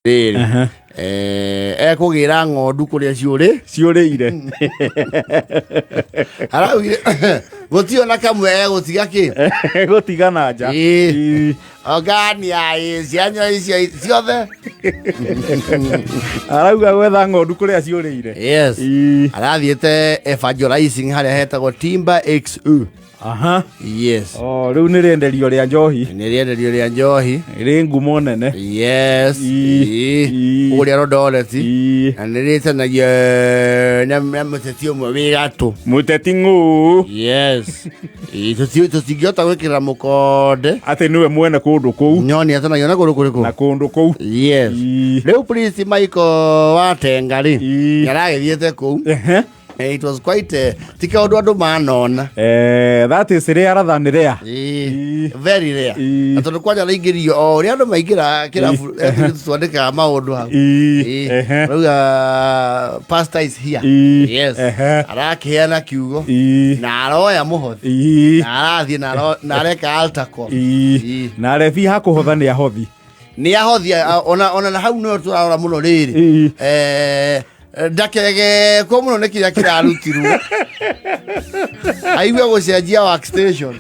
Rĩrĩ ekũgĩra ng'ondu kũrĩa ciũrĩ ciũrĩire. Araugire gũtirĩ ona kamwe egũtiga kĩ. Gũtigana nja. Ĩĩ. Ĩĩ. Ogania ĩ cianya icio ciothe. Arauga gwetha ng'ondu kũrĩa ciũrĩire. Yes. Ĩĩ. Arathiĩte evangelizing harĩa hetagwo Timba XU. Aha. Yes. Oh, rĩu nĩ rĩenderio rĩa njohi. Nĩ rĩenderio rĩa njohi. Rĩ ngumo nene. Yes. Ii. Ii. Ii. Kũrĩa Eldoret. Ii. Na nĩ rĩtanagio na mũteti ũmwe wĩ gatũ. Mũteti ng'ũũ. Yes. Ii, tũtingĩhota gwĩkĩra mũkonde. Atĩ nĩwe mwene kũndũ kũu. Nyoni atanagio na kũndũ kũrĩkũ? Na kũndũ kũu. Yes. Ii. Rĩu Prince Michael Watenga rĩ, Ii. nĩaragĩthiĩte kũu. Ehe. It was quite ti kaũndũ andũ manona. That is rare than rare. Ĩĩ, Ĩĩ. very rare. Ĩĩ. Na tondũ kwanja raingĩrio o ũrĩa andũ maingĩra kĩrabu twandĩkaga maũndũ hau. Ĩĩ. Ĩĩ. Ehe. Rauga pastor is here. Ĩĩ. Yes. Ehe. Arakĩheana kiugo Ĩĩ. na aroya mũhothi Ĩĩ. na arathiĩ na areka altar call. Ĩĩ. Ĩĩ. Na rebi hakũhotha nĩ ahothi. Nĩ ahothi ona na hau nĩho tũrarora mũno rĩrĩ. Ĩĩ. Ndakegekwo mũno nĩ kĩrĩa kĩrarutirwo aigue gũcenjia workstation.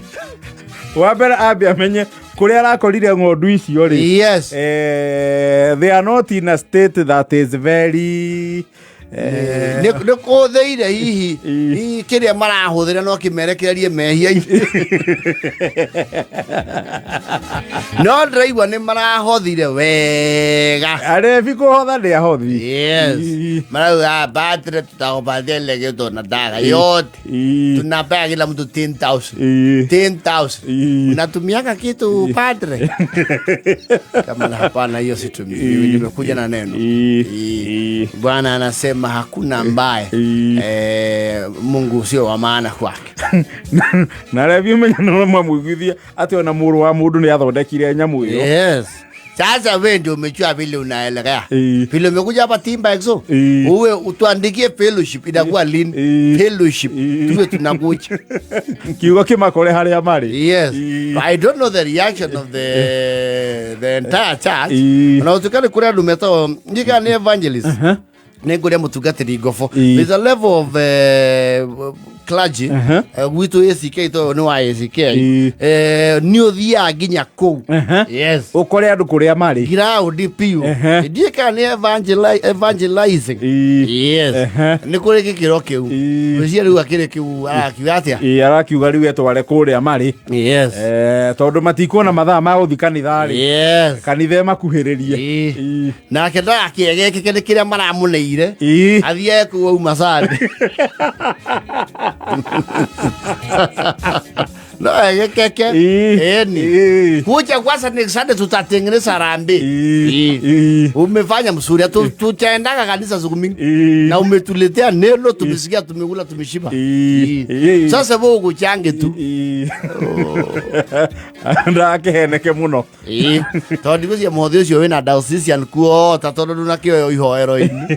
Wa mbere ambe amenye kũrĩa arakorire ng'ondu icio rĩ. Yes. They are not in a state that is very Nĩ kũthĩire hihi. Ĩĩ. Hihi kĩrĩa marahũthĩra no kĩmerekererie mehia-inĩ, no ndĩraigua nĩ marahothire wega. Arebi kũhotha nĩ ahothi. Yes. Ĩĩ. Marauga batire tutakupatia ile kitu unataka yote. Ĩĩ. Tunapea kila mtu 10,000. Ĩĩ. 10,000. Ĩĩ. Unatumiaka kitu, padre? Kama na hapana, hiyo situmii. Mimi nimekuja na neno. Ĩĩ. Ĩĩ. Ĩĩ. Bwana anasema hakuna ambaye Ĩĩ. Mungu sio wa maana kwake. Na rebi umenya no mamũiguithia atĩ ona mũrũ wa mũndũ nĩ athondekire nyamũ ĩyo. Yes. Sasa wewe ndio umejua vile unaelekea. Ĩĩ. Vile umekuja hapa Timba Exo. Ĩĩ. Uwe utuandikie fellowship inakuwa lini? Ĩĩ. Fellowship. Ĩĩ. Tuwe tunakuja. Kiugo kĩmakore harĩa marĩ. Yes. Ĩĩ. I don't know the reaction of the entire church. Ĩĩ. Na utukane kuri andu metagwo njika ni evangelist. Nĩ ngũrĩa mũtungatĩri ngobbo. Ĩĩ. There's a level of clergy gwitũ ACK to nĩ wa ACK. Ĩĩ. Nĩ ũthiaga nginya kũu. Yes. Ũkore andũ kũrĩa marĩ. Ground piũ. Ndiĩ kana nĩ evangelizing. Ĩĩ. Yes. Nĩ kũrĩ gĩkĩro kĩu. Ĩĩ. Gwĩciria rĩu akĩrĩ kĩu arakiuga atĩa? Ĩĩ, arakiuga rĩu etware kũrĩa marĩ. Yes. Tondũ matikuona mathaa ma gũthiĩ kanitha rĩ. Yes. Kanitha ĩmakuhĩrĩrie. Ĩĩ. Ĩĩ. Nake ndagakĩegekeke nĩ kĩrĩa maramũneire. Ĩĩ. Athiĩ kũu auma Sunday. No egekeke. Ĩĩ. Ĩni. Ĩĩ. Kuja kwanza ni Sunday tutatengeneza harambee. Ĩĩ. Ĩĩ. Ĩĩ. Umefanya mzuri. Tutaendaga kanisa siku mingi. Ĩĩ. Na umetuletea neno, tumesikia, tumekula, tumeshiba. Ĩĩ. Ĩĩ. Ĩĩ. Sasa wewe ukuchange tu. Ĩĩ. Ndakeheneke mũno. Ĩĩ. Tondũ ndigwĩciria mũhothi ũcio wĩna diocesan kuo ta tondũ ndunakĩoyo ihoero-inĩ.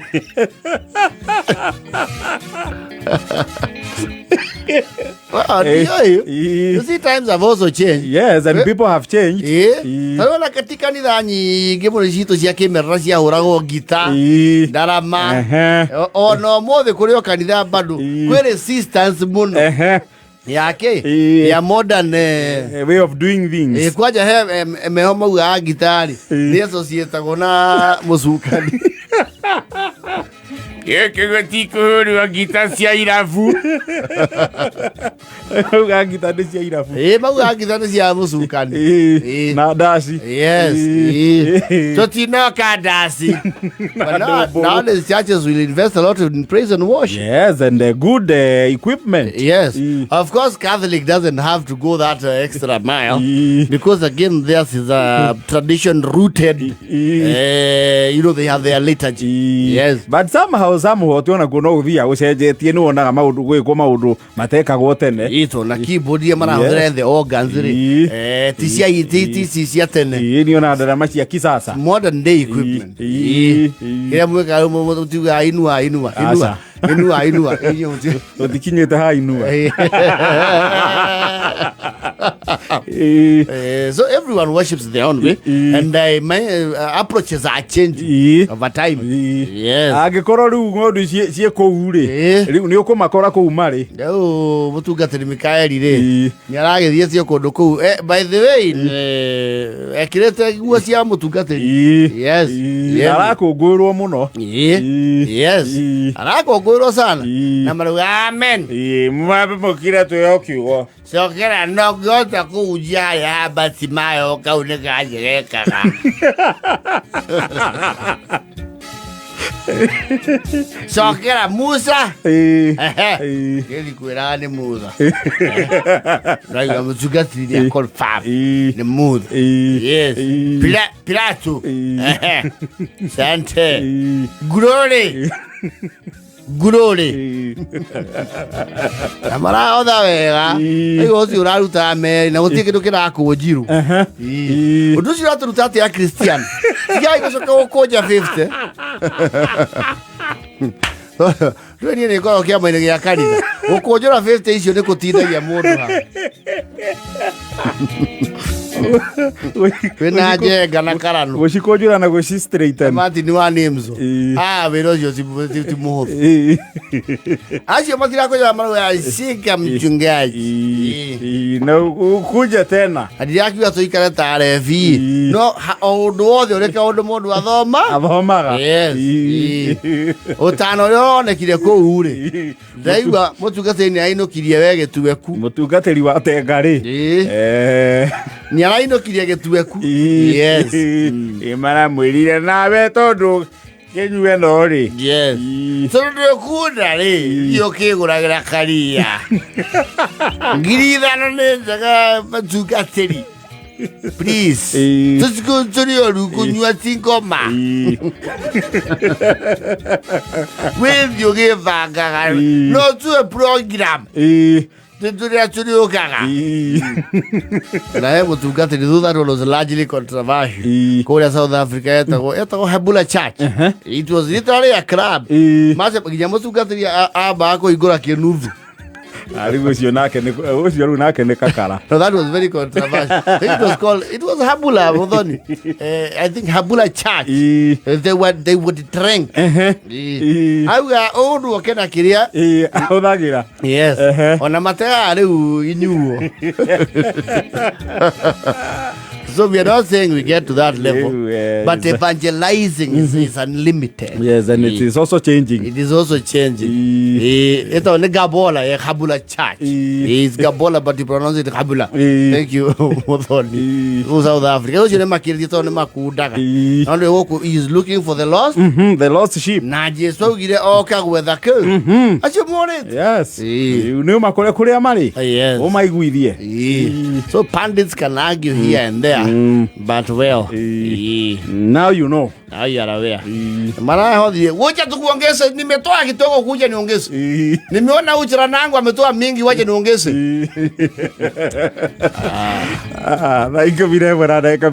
Well, ndiũĩ. Ĩĩ. You see, times have also changed. Yes, and people have changed. Ĩĩ. Ĩĩ. Tarĩu ona ti kanitha nyingĩ mũno citũ cia kĩmerera ciahũragwo ngita Ĩĩ. ndarama. Ehe. Ona ũmũthĩ kũrĩ o kanitha bado Ĩĩ. kwĩ resistance mũno Ehe. yake Ĩĩ. ya modern A way of doing things. Kwanja he meho maugaga ngitari Ĩĩ. nĩ associatagwo na mũcukani. Gĩkĩ gĩtikũhũrwo ngita cia irabu. Auga ngita nĩ cia irabu. Ĩĩ, maugaga ngita nĩ cia mũcukani. Ĩĩ. Ĩĩ. Na ndaci. Yes. Ĩĩ. Ĩĩ. Tũtinoka ndaci. But ndũmbũrũ. nowadays churches will invest a lot in praise and worship. Yes, and good equipment. Yes. Ĩĩ. Of course, Catholic doesn't have to go that extra mile Ĩĩ. because, again, theirs is a tradition rooted. Ĩĩ. They have their liturgy. Ĩĩ. Yes. But somehow somehow tuona kuo no gũthiaga gũcenjetie nĩ wonaga maũndũ gwĩkwo maũndũ matekagwo tene. Ito na keyboard iria marahũthĩra Yes. the organs rĩ Ĩĩ. ti cia ti ti cia tene. Ĩĩ, nĩ ona ndarama cia kisasa. Modern day equipment. Ĩĩ. Ĩĩ. Kĩrĩa mwĩkaga rĩu mũtiugaga inua inua inua Aca. inua inua. Inyuĩ Tũtikinyĩte ha inua. So everyone worships their own way and my approaches are changing over time. Yes. Angĩkorwo rĩu ng'ondu ciĩ kũu rĩ, rĩu nĩ ũkũmakora kũu marĩ. Rĩu mũtungatĩri Mikaeli rĩ, nĩ aragĩthiĩ cio kũndũ kũu. By the way, ekĩrĩte nguo cia mũtungatĩri. Yes. Yes. Arakũngũĩrwo mũno. Yes. Arakũngũĩrwo sana. Na marauga amen. Mwambe mũkire twĩho kiugo. Cokera no ngĩhota kũhunjia harĩa Batimayo kau nĩ kanjegekaga. Cokera Musa. Ehe. Ngĩthi kwĩraga nĩ Musa. Raigua mũtungatĩri nĩ confirm nĩ Musa. Yes. Pilato. Ehe. Sante. Glory. Glory. Na marahotha wega. Rĩu ũcio ũraruta meri na gũtirĩ kĩndũ kĩrakũnjiru. Ũndũ ũcio ũratũruta atĩ Akristiano tigai gũcoka gũkũnja 50. Rĩu niĩ nĩ ngoragwo kĩama-inĩ gĩa kanitha. Gũkũnjũra 50 icio nĩ kũtindagia mũndũ haha. Kwĩna njenga na karano. Gũcikũnjũra na gũci straighten. Martin wa Nimzo. Ah, wĩra ũcio ti mũhũthũ. Acio matirakũnjũra marauga shika mchungaji. Na ũkũnje tena. Ndirakiuga tũikare ta rebi. No o ũndũ wothe ũrĩ kaũndũ mũndũ athoma. Athomaga. Yes. Ũtano ũrĩa ũronekire kũu rĩ, ndaigua mũtungatĩri nĩ arainũkirie we gĩtueku. Mũtungatĩri wa tenga rĩ. Nĩ arainũkirie gĩtueku. Yes. Maramwĩrire nawe tondũ kĩnyue no rĩ. Yes. Tondũ ndũkunda rĩ, thiĩ ũkĩgũragĩra karia. 5,000 nĩ njega mũtungatĩri. Please. Tũtikũtũrĩ oru kũnyua ti ngoma. Wĩthiĩ ũgĩbangaga. No tuwe program. Tũrĩa tũrĩũkaga. Na he mũtungatĩri thutha was largely controversial. Kũrĩa South Africa etagwo Habula Church. It was literally a club. Mace nginya mũtungatĩri ambaga kũhingũra kĩnuthu. Rĩu ũcio nake nĩ ũcio rĩu nake nĩ kakara. No, that was very controversial. It was called, it was Habula, Muthoni. I think Habula Church. They would drink. Auga ũndũ oke na kĩrĩa. Ahũthagĩra. Yes. Ona mateaga rĩu inyuo. So we are not saying we get to that level, but evangelizing is unlimited. Yes, and it is also changing. It is also changing. Ito ni Gabola, Habula Church. It's Gabola, but you pronounce it Habula. Thank you, Muthoni. South Africa. Ucio nĩ makĩrĩtie tondũ nĩ makundaga. No rĩu gũkũ he is looking for the lost. The lost sheep. Na Jesu augire oka gwetha kũ. Acio morĩte. Yes. Nĩ ũmakore kũrĩa marĩ. Yes. Ũmaiguithie. So pundits can argue here and there, but well. Now you know. Now you are aware. Marahothie, wacha tukuongeze, nimetoa kidogo kuja niongeze. Nimeona huyu jirani yangu ametoa mingi, wacha niongeze. Thaa 11 na ndagĩka